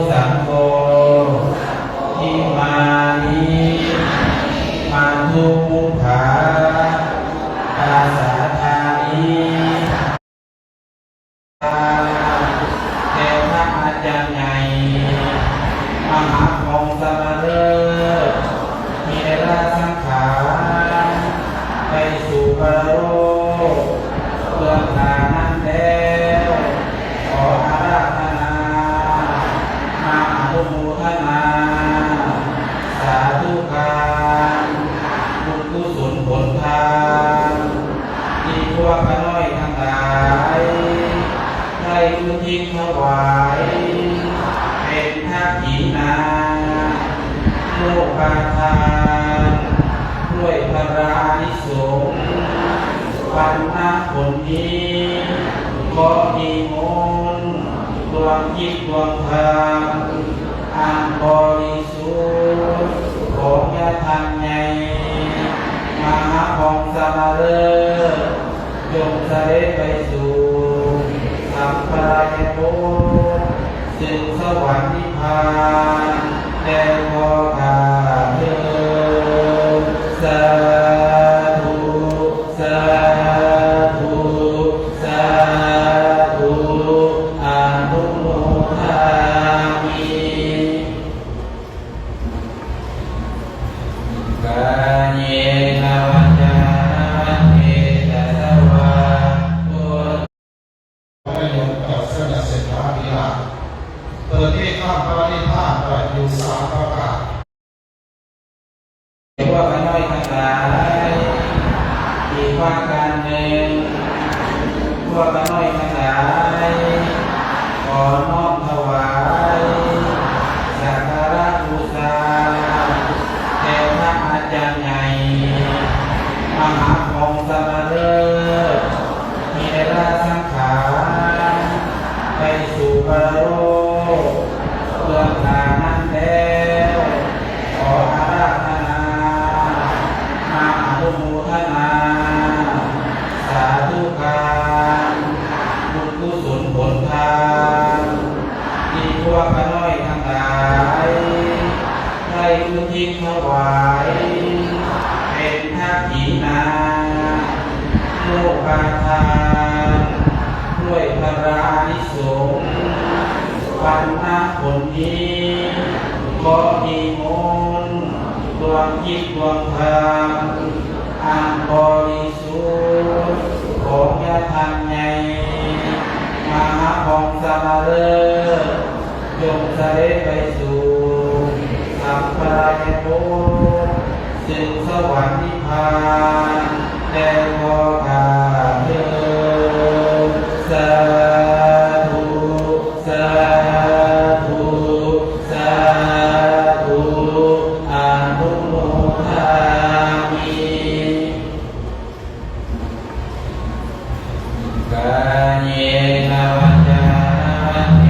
ສັງໂຄ ອິມານິ ມັດຖຸປຸບພາ ປາສາທານິ ແດ່ພະອາຈານໃຫຍ່ ມະຫາພອງສະມະເລີ ເຖລະສັງຂານ ໄປສູ່ປະໂລກ ເບື້ອງໜ້ານັ້ນແລ້ວ ຂໍອາລາທະນາ ມາອະນຸໂມທະນາ ສາທຸການ ບຸນກຸສົນຜົນທານ ທີ່ພວກຂ້ານ້ອຍທັງຫຼາຍ ໄດ້ອຸທິດຖວາຍ ເປັນທັກຂິນານຸປະທານ ດ້ວຍພະລາອານິສົງ ບັນນະຜົນດີ ຂໍນິມົນ ດວງຈິດດວງທານ ອັນບໍລິສຸດ ຂອງຍາທ່ານໃຫຍ່ ມະຫາພອງສະມະເລີ ຈົ່ງສະເດັດໄປສູ່ ສຳປະລາຍະພົບ ຊຶ່ງສະຫວັນນິບພານ ແດ່ພໍ່ຂ້າເທີນ ສາທຸ ສາທຸ ສາທຸ ອະນຸໂມທາມິ ກາເຍນະວາຈານະວະເຈຕະສະວາ ໄດ້ຍົກເຈົ້າໄຊຍະເສດຖາທິລາດ ເພິ່ນມີຄຳປະນິທານໄວ້ຢູ່ສາມປະການ. ພວກຂ້ານ້ອຍທັງຫຼາຍ ອີກປະການໜຶ່ງ ພວກຂ້ານ້ອຍທັງຫຼາຍ ຂໍນ້ອມຖວາຍ ສັກກາລະບູຊາ ແດ່ພະອາຈານໃຫຍ່ ມະຫາພອງສະມະເລີ ເຖລະສັງຂານ ໄປສູ່ປະໂລກ ເບື້ອງໜ້ານັ້ນແລ້ວ ຂໍອາລາທະນາ ມາອະນຸໂມທະນາ ສາທຸການ ບຸນກຸສົນຜົນທານ ທີ່ພວກຂ້ານ້ອຍທັງຫຼາຍ ໄດ້ອຸທິດຖວາຍ ເປັນທັກຂິນານຸປະທານ ດ້ວຍພະລາອານິສົງ ບັນນະຜົນດີ ຂໍນິມົນ ດວງຈິດດວງທານ ອັນບໍລິສຸດ ຂອງຍາທ່ານໃຫຍ່ ມະຫາພອງສະມະເລີ ຈົ່ງສະເດັດໄປສູ່ ສຳປະລາຍະພົບ ຊຶ່ງສະຫວັນນິບພານ ແດ່ພໍ່ຂ້າເທີນ ສາທຸ ສາທຸ ສາທຸ ອະນຸໂມທາມິ ກາເຍນະວາຈານະວະເຈ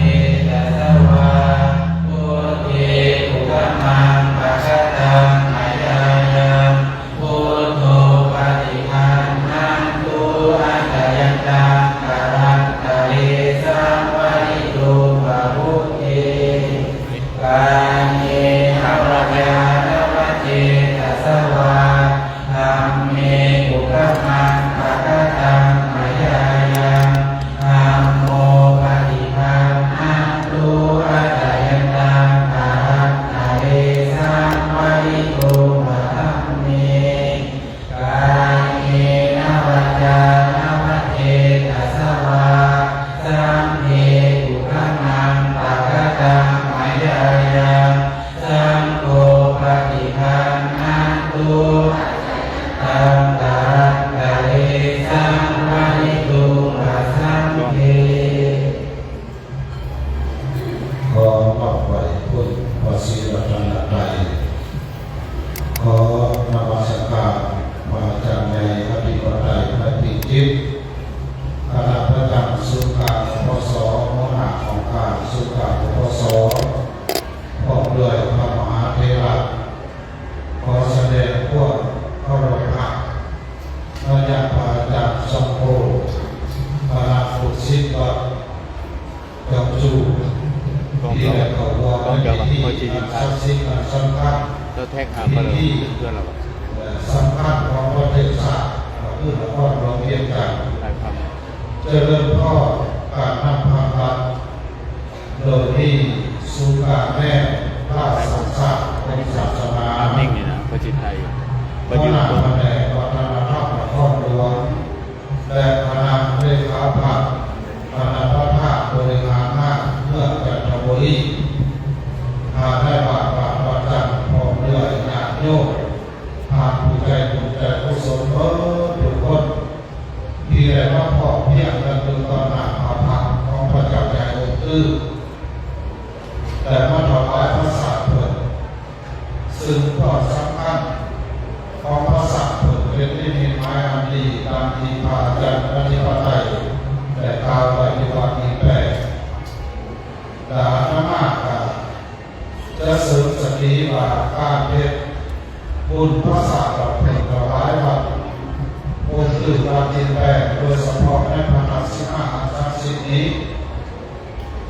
ຕະສະວາ ພຸດເທ ກຸກະມັງ ປະກະຕັງ ມາຍາຍັງ ພຸດໂທ ປະຕິຄັນທັງຕຸ ອາຈາຍັນຕັງ ກາລັນຕະເລ ສັງວາລິຕຸງ ວາວຸດເທ ກາເຍນະວາຈານະວະເຈຕະສະວາ ທຳເມ ກຸກະມັງ ປະກະຕັງ ມາຍາຍັງ ທຳໂມ ປະຕິຄັນທັງຕຸ ອາຈາຍັນຕັງ ກາລັນຕະເລ ສັງວາລິຕຸງ ວາທຳເມ ກາເຍນະວາຈານະວະເຈຕະສະວາ ສັງເພ ກຸກະມັງ ປະກະຕັງ ມາຍາຍັງ ສັງໂຄ ປະຕິຄັນທັງຕຸ ອາຈາຍັນຕັງ ກາລັນຕະເລ ສັງວາລິຕຸງ ວາທຳເມ. ຂໍນອບໄຫວ້ຄຸນພະສີລັດຕະນະໄຕ ຂໍນະມັດສະການພະອາຈານໃຫຍ່ອະທິປະໄຕຍພະພິຈິດ ຄະນະປະຈຳສູນກາງ ປສ ຫົວໜ້າຫ້ອງການສູນກາງ ປສ ພ້ອມດ້ວຍພະມະຫາເຖລະ ຂໍສະແດງຄວາມເຄົາລົບຮັກມາຍັງພະອາຈານສົມໂພດ ຄະນະລູກສິດວັດ ຈອມຈູ ທີ່ໄດ້ເ ເຈົ້າວ່າ ເຈົ້າວ່າ ເຈົ້າວ່າ ເຈົ້າແທັກຫາເພິ່ນເພື່ອນລະວ່າ ສຳຄັນຂອງປະເທດຊາດ ກໍຄືນະຄອນຫຼວງວຽງຈັນ ຈະເລີ່ມພ້ອມການນຳພາພັນ ໂດຍມີສູນກາງແມ່ນພາສາຊາດຂອງສາສະໜາ ເພາະຈິດໃຈ ບໍ່ຢູ່ ຫົວໜ້າພະແນກວັດທະນະທຳນະຄອນຫຼວງ ແລະ ຄະນະເລຂາພັນ ຄະນະປະທານບໍລິຫານງານເມືອງຈັນທະບູລີ ທ່ານນາຍບ້ານບ້ານວັດຈັນ ພ້ອມດ້ວຍຍາດໂຍມ ທ່ານຜູ້ໃຈບຸນໃຈກຸສົນເບິດທຸກຄົນ ທີ່ໄດ້ມາພ້ອມພຽງກັນຢູ່ຕໍ່ໜ້າພະພັກຂອງພະເຈົ້າໃຫຍ່ອົງຕື້ ແລະ ມາຖວາຍພະສາດເພິ່ນ ຊຶ່ງຄວາມສຳຄັນຂອງພະສາດເພິ່ນເປັນນິມິດໝາຍອັນດີ ດັ່ງທີ່ພະອາຈານອະທິປະໄຕໄດ້ກ່າວໄວ້ຢູ່ວັດອີແປງ ແລະ ອາດຕະມາກໍຈະເສີມສະຕີວ່າ ການເຮັດບຸນພະສາດເພິ່ນຖວາຍວັດ ອົງຕື້ວັດອີແປງ ໂດຍສະເພາະໃນພັນທະສິບຫ້າອັນສັກສິດນີ້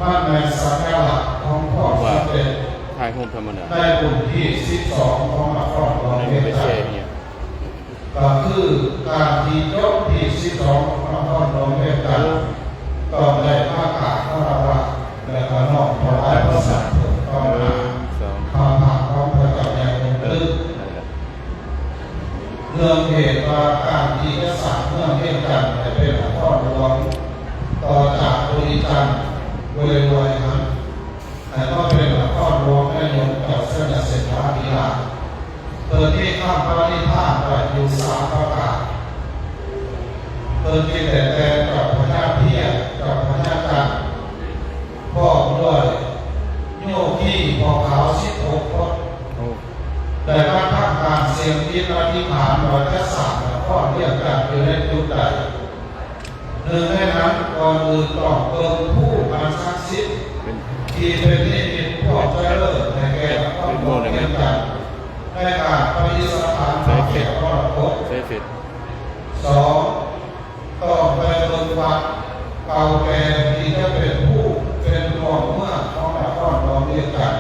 ມັນແມ່ນສັນຍາລັກຂອງຄວາມສຳເລັດ ຖ່າຍຮູບທຳມະດາ ໃນບຸນທີສິບສອງຂອງນະຄອນຫຼວງວຽງຈັນ ກໍຄືການທີ່ຈົບທີສິບສອງຂອງນະຄອນຫຼວງວຽງຈັນ ຕ້ອງໄດ້ມາກາບຄາລະວະ ແລະ ກໍນ້ອມຖວາຍພະສາດເພິ່ນຕໍ່ໜ້າພະພັກຂອງພະເຈົ້າໃຫຍ່ອົງຕື້. ເນື່ອງເຫດວ່າການທີ່ຈະສ້າງເມືອງວຽງຈັນໃຫ້ເປັນນະຄອນຫຼວງ ຕໍ່ຈາກໂພລິຈັນ ເວລວຍຫັນ ໃຫ້ມາເປັນນະຄອນຫຼວງໃນຍົມເຈົ້າໄຊຍະເສດຖາທິລາດ ເພິ່ນມີຄຳປະນິທານໄວ້ຢູ່ສາມປະການ ເພິ່ນມີແຕ່ ແຕ່ເຈົ້າພະຍາເພຍ ເຈົ້າພະຍາຈັນ ພ້ອມດ້ວຍໂຍຄີພໍ່ຂາວສິບຫົກຄົນ ໄດ້ມາທຳການສ່ຽງຈິດອະທິຖານວ່າຈະສ້າງນະຄອນວຽງຈັນຢູ່ໃນຈຸດໃດ. ໜຶ່ງໃນນັ້ນ ກ່ອນອື່ນຕ້ອງເບິ່ງພູອັນສັກສິດ ທີ່ເປັນນິມິດຄວາມຈະເລີນໃຫ້ແກ່ນະຄອນຫຼວງວຽງຈັນ ໃນການປະດິດສະຖານພະແກ້ວມໍລະກົດ. ສອງ ຕ້ອງໄປເບິ່ງວັດເກົ່າແກ່ທີ່ຈະເປັນພູເປັນດວງເມືອງຂອງນະຄອນຫຼວງວຽງຈັນ.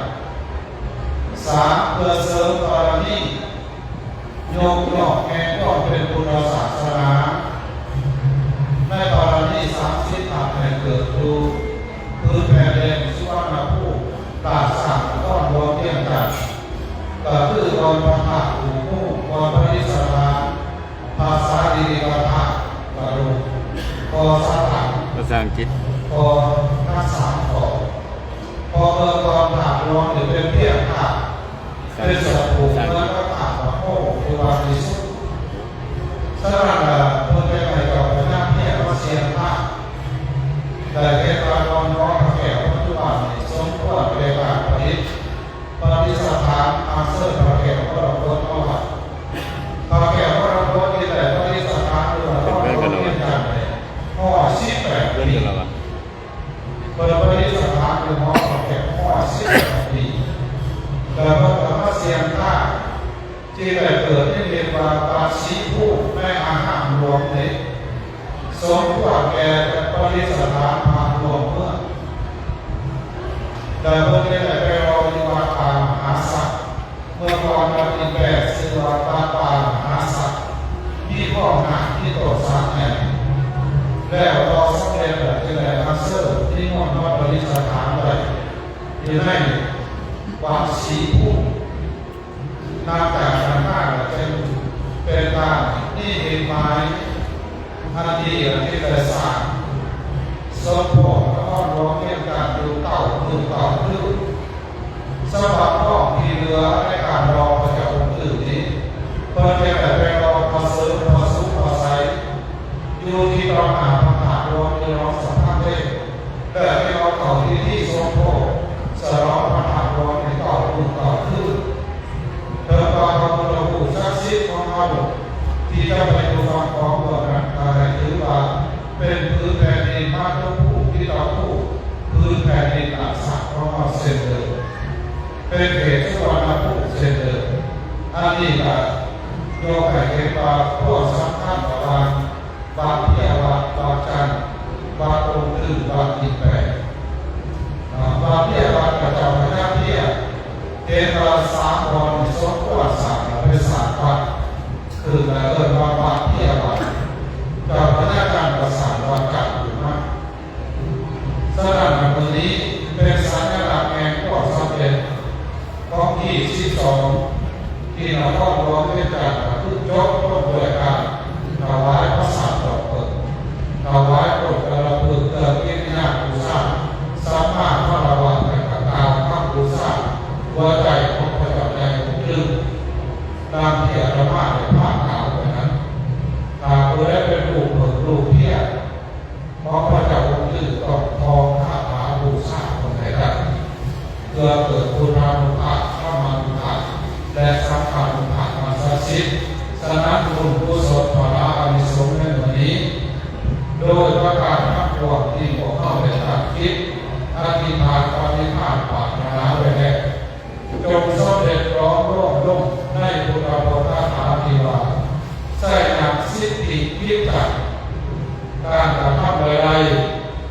ສາມ ເພື່ອເສີມບາລະມີ ຍົກຍອດແຫ່ງຄວາມເປັນພຸດທະສາສະໜາ ໃນບາລະມີສາມສິບທັດໃຫ້ເກີດຢູ່ພື້ນແຜ່ນດິນສຸວັນນະພູມ ລາຊານະຄອນຫຼວງວຽງຈັນ ກໍຄືບ່ອນພະທາດຫູກຮູ້, ບ່ອນປະດິດສະຖານພະສາລີລິກະທາດ, ກະດູກ, ກໍສະຖານ, ພາສາອັງກິດ, ກໍທັກສາມຂໍ້. ເພາະເມື່ອກ່ອນທາດຫຼວງນີ້ເປັນພຽງທາດ ເປັນສະຖູບເໝືອນກັບທາດບັກໂຮທີ່ວ່າທີ່ສຸດ. ສະນັ້ນລະ ເພິ່ນໄດ້ໃຫ້ເຈົ້າພະຍາເພຍມາສ່ຽງທານ ໄດ້ເຫັນວ່າດອນຫໍພະແກ້ວປັດຈຸບັນນີ້ສົມຄວນແກ່ການປະດິດ ປະດິດສະຖານອັນເຊີນພະແກ້ວມໍລະກົດມາໄວ້. ພະແກ້ວມໍລະກົດທີ່ໄດ້ປະດິດສະຖານຢູ່ນະຄອນຫຼວງວຽງຈັນນີ້ຮ້ອຍສິບແປດປີ. ເພິ່ນປະດິດສະຖານຢູ່ຫໍພະແກ້ວຮ້ອຍສິບແປດປີ ແລ້ວເພິ່ນກໍມາສ່ຽງທານທີ່ໄດ້ເກີດນິມິດວ່າວັດສີພູໃນອາຮາມຫຼວງນີ້ ສົມຄວນແກ່ປະດິດສະຖານພະຮ່ວມເມືອງ ແລ້ວເພິ່ນໄດ້ໄປລໍຢູ່ວັດປ່າມະຫາສັກ ເມື່ອກ່ອນວັດອີແປງຊື່ວ່າວັດປ່າມະຫາສັກ ມີຄອງນ້ຳ ມີຕົ້ນສັກໃຫຍ່ ແລ້ວຕໍ່ສຳເລັດແລ້ວຈຶ່ງໄດ້ອັນເຊີນນິມົນມາປະດິດສະຖານໄວ້ຢູ່ໃນວັດສີພູ. ນັບຈາກນັ້ນມາກໍຈຶ່ງເປັນການນິມິດໝາຍ ອັນດີອັນທີ່ໄດ້ສ້າງສົມໂພດນະຄອນຫຼວງວຽງຈັນຢູ່ເກົ້າມື້ເກົ້າຄືນ. ສຳລັບຫ້ອງທີ່ເຫຼືອໃນການຫຼໍ່ພະເຈົ້າອົງອື່ນນີ້ ເພິ່ນຈະໄດ້ໄປຫຼໍ່ພະເສີມພະສຸພະໄຊ ຢູ່ທີ່ຕໍ່ໜ້າພະທາດຫຼວງທີ່ໜອງສະພັນເດ ແລະ ໄປເຂົ້າພິທີສົມໂພດສະຫຼອງພະທາດຫຼວງໃນເກົ້າມື້ເກົ້າຄືນ. ເຖິງວ່າພະພຸດທະຮູບສັກສິດຂອງເຮົາ ທີ່ຈະໄປຢູ່ຝັ່ງຂອງເມືອງນັ້ນ ກໍໃຫ້ຖືວ່າເປັນຜືນແຜ່ນດິນມາຕຸພູ ພິຕະພູ ຜືນແຜ່ນດິນລາຊາຂອງເຮົາເຊັ່ນເດີມ, ເປັນເຂດສຸວັນນະພູມເຊັ່ນເດີມ. ອັນນີ້ກໍຍົກໃຫ້ເຫັນວ່າຄວາມສຳຄັນລະຫວ່າງ ວັດເພຍ, ວັດບາງຈັນ, ວັດອົງຕື້, ວັດອີແປງ, ອາ, ວັ ວັດເພຍວັດຂະເຈົ້າພະຍາເພຍ ເຫັນວ່າສາມບ່ອນນີ້ສົມຄວນສ້າງ ແລະ ໄປສ້າງວັດ ຂຶ້ນແລ້ວເອີ້ນວ່າວັດເພຍວັດ ເຈົ້າພະຍາຈັນກໍສ້າງວັດຈັນຂຶ້ນມາ. ສະນັ້ນ ມື້ນີ້ເປັນສັນຍະລັກແຫ່ງຄວາມສຳເລັດຂອງທີສິບສອງ ທີ່ນະຄອນຫຼວງວຽງຈັນ ກໍຄືຈົບລົງດ້ວຍການຖວາຍພະສາດດອກເຜິ້ງ, ຖວາຍຕົ້ນກາລະພຶກເພື່ອກິລິຍາບູຊາ, ສຳມາຄາລະວະ ແລະ ກໍກ່າວຄຳບູຊາຫົວໃຈຂອງພະເຈົ້າໃຫຍ່ອົງຈືນ ດັ່ງທີ່ອາດຕະມາໄດ້ພາກ່າວໄປນັ້ນ. ຖ້າຜູ້ໃດເປັນລູກເຜິ້ງລູກເພຍ ຂອງພະເຈົ້າອົງຈືນ ຕ້ອງທ່ອງຄາຖາບູຊາເພິ່ນໃຫ້ໄດ້ ເພື່ອເກີດພຸດທານຸພາບ, ທຳມານຸພາບ ແລະ ສັງຄານຸພາບອັນສັກສິດ. ສະນັ້ນ ບຸນກຸສົນພະລາອານິສົງໃນມື້ນີ້ ໂດຍປະການທັງປວງທີ່ພວກເຮົາໄດ້ຕັ້ງຈິດອະທິດຖານ ປະຕິພານ ປາດຖະໜາໄວ້ແລ້ວ ຈົ່ງສຳເລັດຫຼອມລວມລົງໃນພຸດທະບົດຄາຖາທີ່ວ່າ ໄຊຍະສິດທິວິດຈັງ ການກະທຳໃດ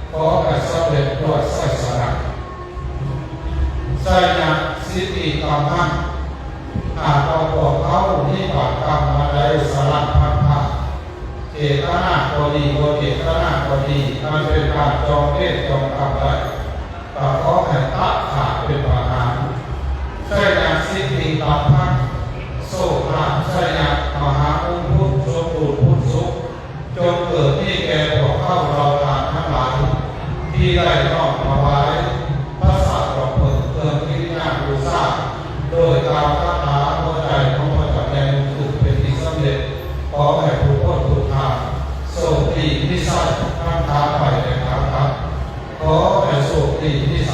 ໆ ຂໍໃຫ້ສຳເລັດດ້ວຍໄຊຊະນະ. ໄຊຍະສິດທິກຳມັງ ຫາກວ່າພວກເຮົາມີບາບກຳອັນໃດສະລັບພັດພາ ເຈດຕະນາກໍດີ ບໍ່ເຈດຕະນາກໍດີ ອັນເປັນການຈອງເວນຈອງກຳໄດ້ ກໍຂໍໃຫ້ຕັດຂາດເປັນປະຫານ. ໄຊຍະສິດທິຕັບພັງ ໂຊກລາບໄຊຍະມະຫາມຸງຄຸນສົມບູນຜຸນສຸກ ຈົ່ງເກີດມີແກ່ພວກເຮົາເຫຼົ່າທ່ານທັງຫຼາຍ ທີ່ໄດ້ນ້ອມຖວາຍພະສາດດອກເຜິ້ງເຄື່ອງກິລິຍາບູຊາ ໂດຍກ່າວຄາຖາຫົວໃຈຂອງພະເຈົ້າແມ່ກຸງຄືນເປັນທີ່ສຳເລັດ. ຂໍໃຫ້ທຸກຄົນທຸກທ່ານໂຊກດີມີໄຊທັງຂາໄປແລະຂາກັບ. ຂໍໃຫ້ໂຊກດີມີໄຊ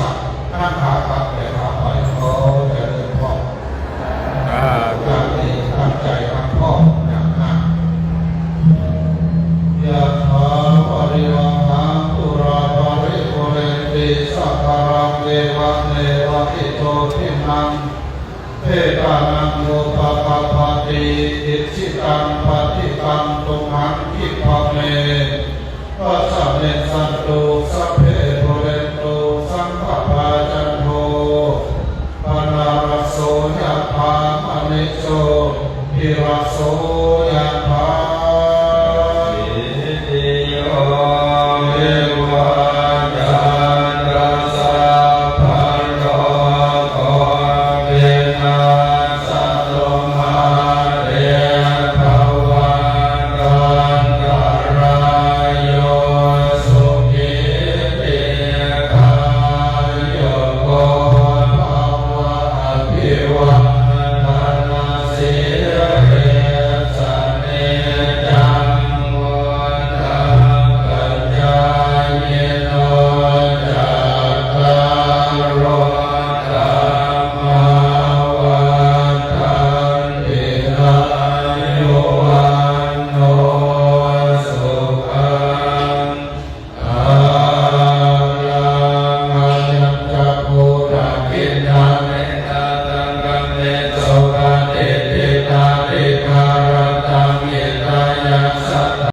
ທັງຂາກັບແລະຂາໄປ. ຂໍຈະເລີນພອນ. ສາທຸ. ຢ່າງນີ້ຕັ້ງໃຈຮັບພອນຢ່າງນັ້ນ. ຍະຖາ ວາລິວະຫາ ປູຣາ ປະລິປູເຣນຕິ ສາຄະລັງ ເອວະເມວະ ອິໂຕ ທິນນັງ ເປຕານັງ ອຸປະກຳປະຕິ ອິດຖິຕັງ ປັດຖິຕັງ ຕຸມຫັງ ຄິປະເມ ປັດສະມິນ ສັນຕຸ ສັບເພ